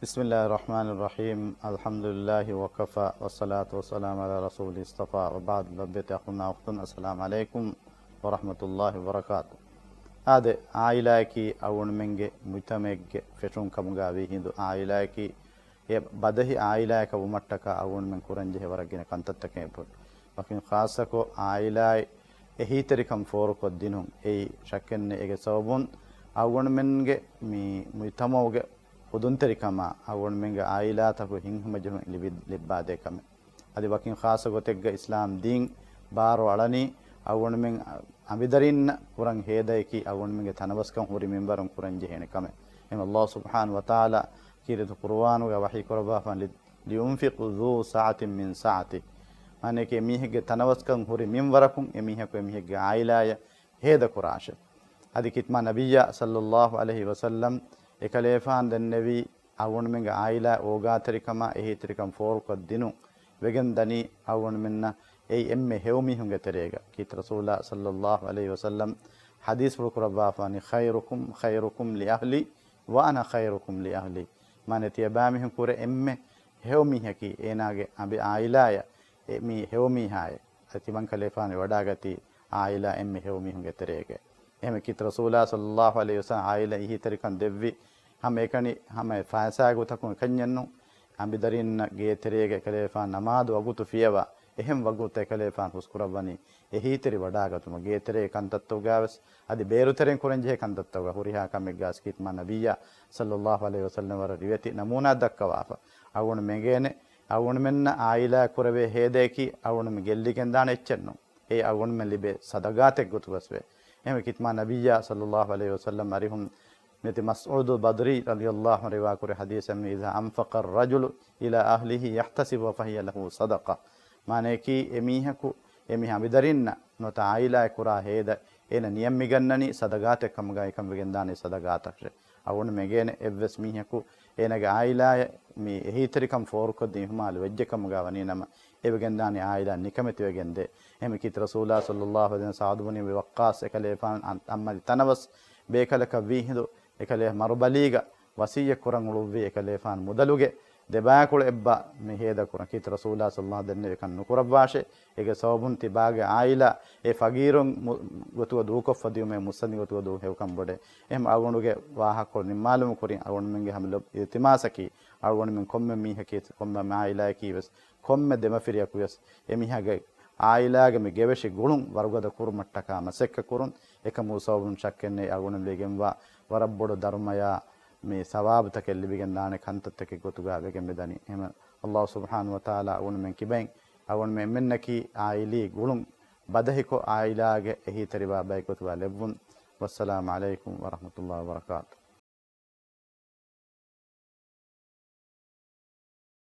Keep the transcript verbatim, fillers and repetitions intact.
بسم الله الرحمن الرحيم. الحمد لله وكفى، والصلاة والسلام على رسوله اصطفى، وبعد. ލޮބުވެތި އަޚުންނާ އުޚްތުން، السلام عليكم ورحمة الله وبركاته. އާދެ، އާއިލާއަކީ އަޅުގަނޑުމެންގެ މުޖްތަމަޢެއްގެ ފެށުން ކަމުގަ ވީ ހިނދު، އާއިލާއަކީ އެ ބަދަހި އާއިލާއަކަށް ވުމަށްޓަކާ އަޅުގަނޑުމެން ކުރަންޖެހޭ ވަރަށް ގިނަ ކަންތައްތަކެއް އެބަހުރި. ވަކިން ޚާއްޞަކޮށް އާއިލާއި އެހީތެރިކަން ފޯރުކޮށްދިނުން. އެއީ ޝައްކެއްނެތް އޭގެ ސަބަބުން އަޅުގަނޑުމެންގެ މި މުޖްތަމަޢުގެ ހުދުންތެރިކަމާ އަޅުގަނޑުމެންގެ އާއިލާތަކު ހިތްހަމަޖެހުން ލިބި-، ލިއްބާދޭ ކަމެއް. އަދި ވަކިން ޚާއްޞަގޮތެއްގަ އިސްލާމް ދީން ބާރު އަޅަނީ އަޅުގަނޑުމެން އަނބިދަރީންނަށް ކުރަން ހޭދައަކީ އަޅުގަނޑުމެންގެ ތަނަވަސްކަން ހުރި މިންވަރުން ކުރަންޖެހޭނެ ކަމެއް. އެހެން ﷲ ސުބްޙާނަހޫ ވަތަޢާލާ ކީރިތި ޤުރުއާނުގަ ވަޙީ ކުރައްވާފަ، لينفق ذو سعة من سعته. މާނައަކީ އެމީހެއްގެ ތަނަވަސްކަން ހުރި މިންވަރަކުން އެމީހަކު އެމީހެއްގެ އާއިލާޔަށް ހޭދަކުރާށޭ. އަދި ކިތްމާ ނަބިއްޔާ ޞައްލައްލާހު ޢަލައިހި ވަސައްލަމް އެކަލޭފާން ދެންނެވީ އަޅުގަނޑުމެންގެ އާއިލާ އޯގާތެރިކަމާ އެހީތެރިކަން ފޯރުކޮށްދިނުން. ވެގެން ދަނީ އަޅުގަނޑުމެންނަށް އެއީ އެންމެ ހެޔޮމީހުންގެ ތެރޭގަ. ކީރިތި ރަސޫލާ ޞައްލައްލާހު ޢަލައިހި ވަސައްލަމް ޙަދީޘްފުޅު ކުރައްވާފާނީ، خيركم خيركم لأهله وأنا خيركم لأهلي. މާނައަކީ ތިޔަބައިމީހުން ކުރެ އެންމެ ހެޔޮމީހަކީ އޭނާގެ އަނބި އާއިލާޔަށް އެ މީ ހެޔޮމީހާއޭ. އަދި ތިމަންކަލޭފާނު ވަޑާގަތީ އާއިލާ އެންމެ ހެޔޮމީހުންގެ ތެރޭގައޭ. އެހެން ކީރިތި ރަސޫލާ ޞައްލައްލާހު ޢަލައިހި ވަސައްލަމް އާއިލާ އެހީތެރިކަން ދެއްވި ހަމައެކަނި ހަމަ ފައިސާގެ ގޮތަކުން އެކަންޏެއްނު. އަނބިދަރީންނަށް ގޭތެރޭގަ އެކަލޭފާނު ނަމާދު ވަގުތު ފިޔަވާ، އެހެން ވަގުތު އެކަލޭފާނު ހުސްކުރައްވަނީ އެހީތެރި ވަޑާގަތުމަށް. ގޭތެރޭގެ ކަންތައްތަކުގަވެސް އަދި ބޭރުތެރެއިން ކުރަންޖެހޭ ކަންތައްތަކުގަ ހުރިހާ ކަމެއްގަސް ކީރިތި މާ ނަބިއްޔާ ޞައްލައްލާހު ޢަލައިހި ވަސައްލަމް ވަރަށް ރިވެތި ނަމޫނާ ދައްކަވާފަ. އަޅުގަނޑު މެނގޭނެ އަޅުގަނޑުމެންނަށް އާއިލާ ކުރެވޭ ހޭދައަކީ އަޅުގަނޑުމެން ގެއްލިގެންދާނެ އެއްޗެއްނު. އެ އަޅުގަނޑުމެން ލިބޭ ޞަދަޤާތެއް ގޮތުގަސްވޭ. އެހެންވެ ކީރިތި މާ ނަބިއްޔާ ޞައްލައްލާހު ޢަލައިހި ވަސައްލަމް އަރިހުން މިއޮތީ މަސްޢޫދު ބަދްރީ ރަޟިޔައްލާހު ޢަންހު ރިވާކުރި ޙަދީޘެއް، إذا أنفق الرجل إلى أهله يحتسب فهي له صدقة. މާނައަކީ އެމީހަކު އެމީހާ އަނބިދަރީންނަށް ނުވަތަ އާއިލާއަށް ކުރާ ހޭދަ އޭނަ ނިޔަތްމިގަންނަނީ ޞަދަޤާތެއް ކަމުގައި ކަން ވެގެންދާނީ ޞަދަޤާތަށޭ. އަޅުގަނޑު މެނގޭނެ އެއްވެސް މީހަކު އޭނަގެ އާއިލާޔަށް މި އެހީތެރިކަން ފޯރުކޮށްދީ އިހުމާލު ވެއްޖެ ކަމުގަ ވަނީނަމަ، އެވެގެންދާނީ އާއިލާ ނިކަމެތިވެގެންދޭ. އެހެންވެ ކީރިތި ރަސޫލާ ޞައްލައްލާހު ޢަލައިހި ވަސައްލަމް ސަޢުދު ބުނި ވައްޤާޞް އެކަލޭފާނު އަން-، އަންމަލި ތަނަވަސް ބޭކަލަކަށް ވީ ހިނދު އެކަލޭ މަރުބަލީގަ ވަޞިއްޔަތް ކުރަން އުޅުއްވީ އެކަލޭފާނު މުދަލުގެ ދެބައިކުޅަ އެއްބަ މި ހޭދަކުރަން. ކީރިތި ރަސޫލާ ޞައްލައްލާހު ދެންނެވި ކަން ނުކުރައްވާށޭ. އޭގެ ސަބަބުން ތިބާގެ އާއިލާ އެ ފަގީރުން މު-، ގޮތުގަ ދޫކޮށްފަ ދިއުމޭ، މުއްސަނދި ގޮތުގަ ދޫ ހެޔޮކަން ބޮޑޭ. އެހެން އަޅުގަނޑުގެ ވާހަކަކޮޅު ނިންމާލުމުގެ ކުރިން އަޅުގަނޑުމެންގެ ހަމަ ލޮބު އިލްތިމާސަކީ، އަޅުގަނޑުމެން ކޮންމެ މީހަކީ، ކޮންމެ އާއިލާއަކީ ވެސް، ކޮންމެ ދެމަފިރިއަކު ވެސް އެމީހާގެ އާއިލާގެ މި ގެވެށި ގުޅުން ވަރުގަދަ ކުރުމަށްޓަކާ މަސައްކަތް ކުރުން. އެކަމުގެ ސަބަބުން ޝައްކެއްނެތް އަޅުގަނޑު ލިބިގެންވާ ވަރަށް ބޮޑު ދަރުމަޔާ މި ސަވާބުތަކެއް ލިބިގެންދާނެ ކަންތައްތަކެއް ގޮތުގަ ވެގެން މިދަނީ. އެހެން ﷲ ސުބްޙާނަހޫ ވަތަޢާލާ އަޅުގަނޑުމެން ކިބައިން އަޅުގަނޑުމެން އެންމެންނަކީ އާއިލީ ގުޅުން ބަދަހިކޮށް، އާއިލާގެ އެހީތެރިވާ ބައެއް ގޮތުގަ ލެއްވުން. ވައްސަލާމު ޢަލައިކުމް ވަރަޙްމަތުﷲ ވަބަރަކާތުހު.